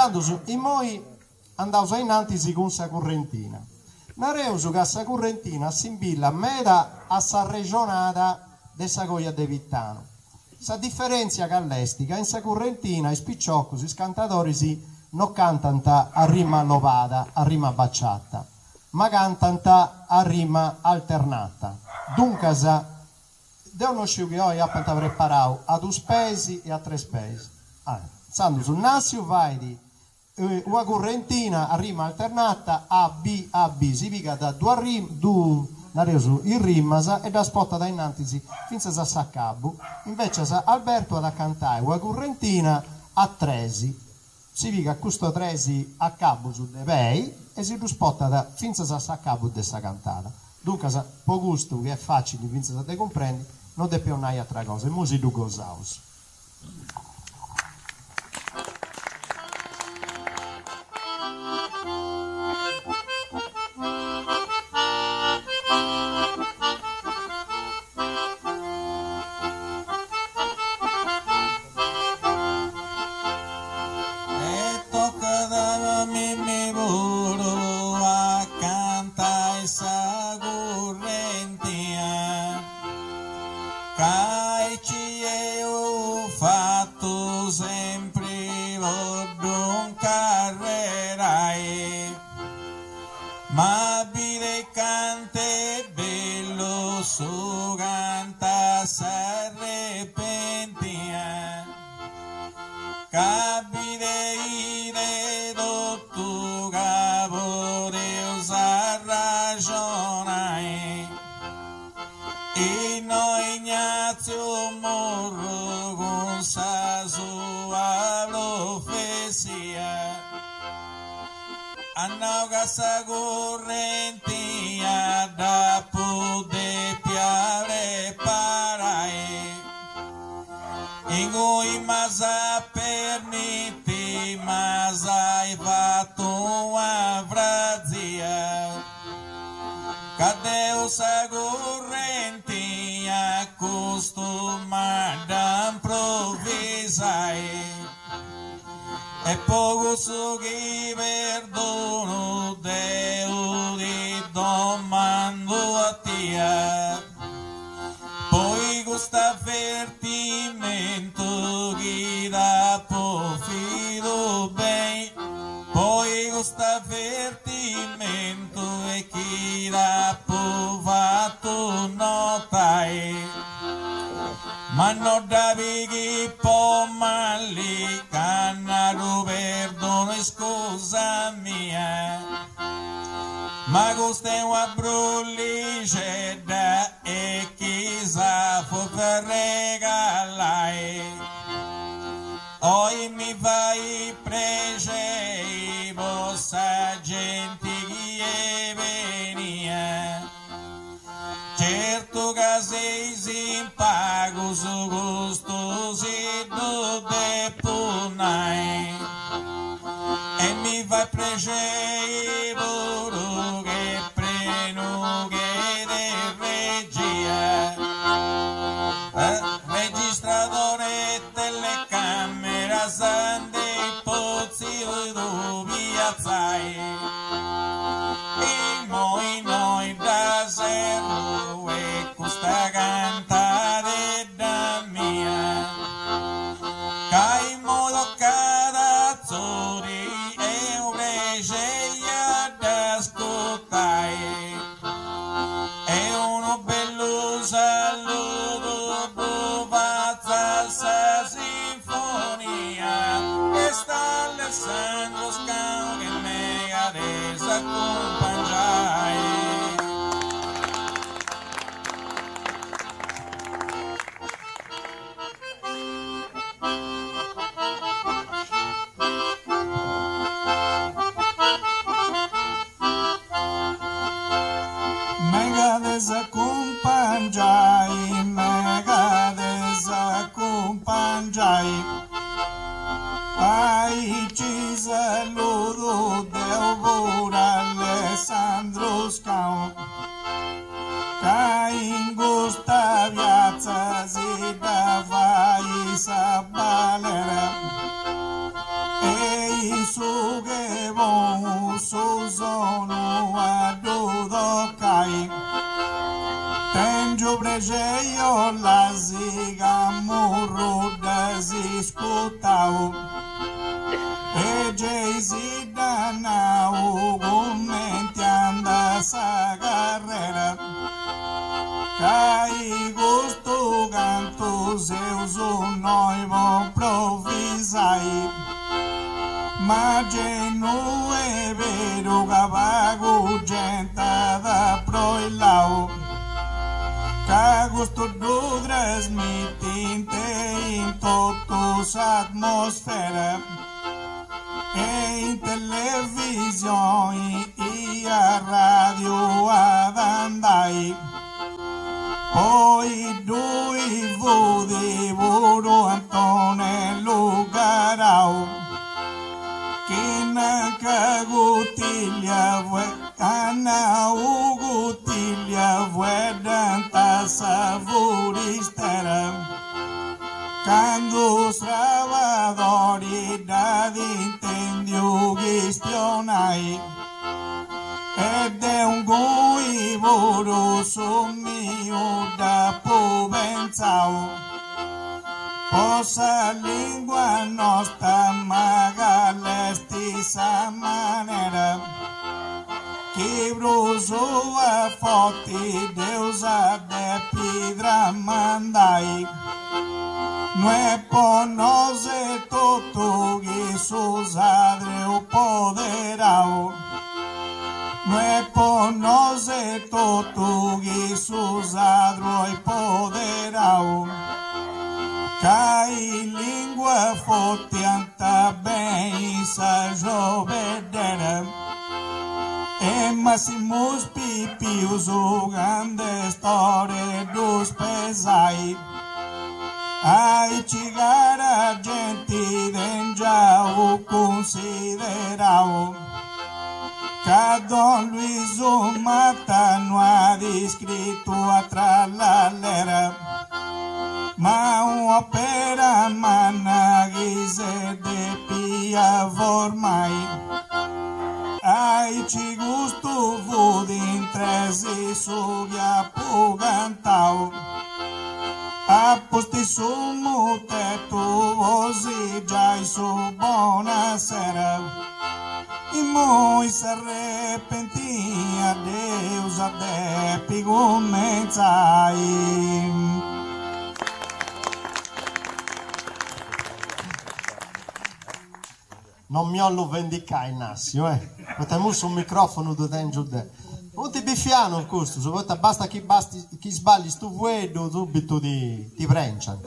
Tandus, immoi andaus a innantis cun sa currentina. Nareus ca sa currentina assimbillat meda a s'arrexonada de sa coja de Pitanu. Sa diferèntzia call'est ca in sa currentina is piciocus, is cantadoris, no cantant a rima allobada, a rima baciata, ma cantant a rima alternata. Duncas, deu no sciu chi oi apant preparau a dus peis e a tres peis. Intzandus, Nàssiu fait Una currentina a rima alternata A B A B, si pigat duas rimas, nareus is rimas e ddas portat a innantis fintzas a s'acabu, invecias Alberto at a cantai una currentina a tres, si pigat custos tres acabus de pei e si ddus portat fintzas a s'acabu de sa cantada. Duncas po custu chi est facili fintzas de cumprendi no depeus nai atra cosa, immoi si ddu gosaus. E tocat a mimmi puru a cantai sa currentia. Ca aici eus fatu sempri po ddu incarrerai. Ma bide cant'est bellu su cant'a s'arrepentia. Ca bide ite totu ca podeus arraxonai. Innoi Ignazio Murru cun sa sua professia at nau ca sa currentia dd'apu depia preparai. Ingui m'as a permiti m'as ai fatu una frazia. Ca deu sa currentia costum'a dda improvisai e po cussu chi perdonu deu ti domandu a tia poi cust'avertimentu chi t'apo ofidu beni poi cust'avertimentu e chi t'apo fatu notai ma no dda pighis po mali ca naru perdonu iscusa mia ma custa est una brullixedda e chi s'apo regalai Oi mi fait prexei po sa genti chi est benia. Certu ca seis in pagus custu si ddu depu nai. E mi fait prexei puru ch'est prenu che de regia. Registradore e telecameras nd'eis potziu piatzai. Immoi innoi dda serru e custa cantadedda mia ca immoi tocat a Zori est unu prexei a dd'ascurtai. E unu bellu saludu ddu fatzu a sa sinfonia Est Alessandro Scanu chi megat de s'acumpangiai. Mega de s'acumpangiai, mega de s'acumpangiai. Aici saludu deu puru Alessandru Scanu. Ca in custa piatza si dda fait sa balera. su che bonu su sonu a ddu tocai. Tèngiu prexei 'ollasi ca murru dd'as iscutau e gei si dda nau cumenti andat sa carrera ca i custu cantu seus innoi po improvisai ma gei no est beru ca pagu genti at aproillau ca custu ddu trasmitint in totu s'atmosfera e in televisioni i a radiu at andai. Poi ddui fut puru Antonellu Garau chi nanca Gutiglia at nau Gutiglia fueddant a sa furistera candu Srabadori dd'at intendiu chistionai. E deu ingui puru su miu dd'apu pentzau po sa lingua nosta ma cal'est sa manera chi prus a forti dd'eus a depi tramandai no est po nosu etotu chi su sadru eus poderau No est po nosu etotu chi su sadru eus poderau ca is lingua forti ant a benni in sa sciobeddera e massimu is pipius candu est ora 'e ddus pesai aici cara genti tengiaus cunsiderau. Ca Don Luisu Matta no at iscritu a trallallera, ma un'opera manna chi s'est depia formai. Aici custu fut in tresi su chi apu cantau. A pustis su mutetu po si giai su bonasera. Immoi s'arrepentia dd'eus a depi cumentzai. Non mi 'ollu vendicai, Nassiu, eh, poita imui su microfonu ddu tengiu deu. Funt bifianus custus, poita basta chi basti chi sballis unu fueddu subitu ti ti prenciant.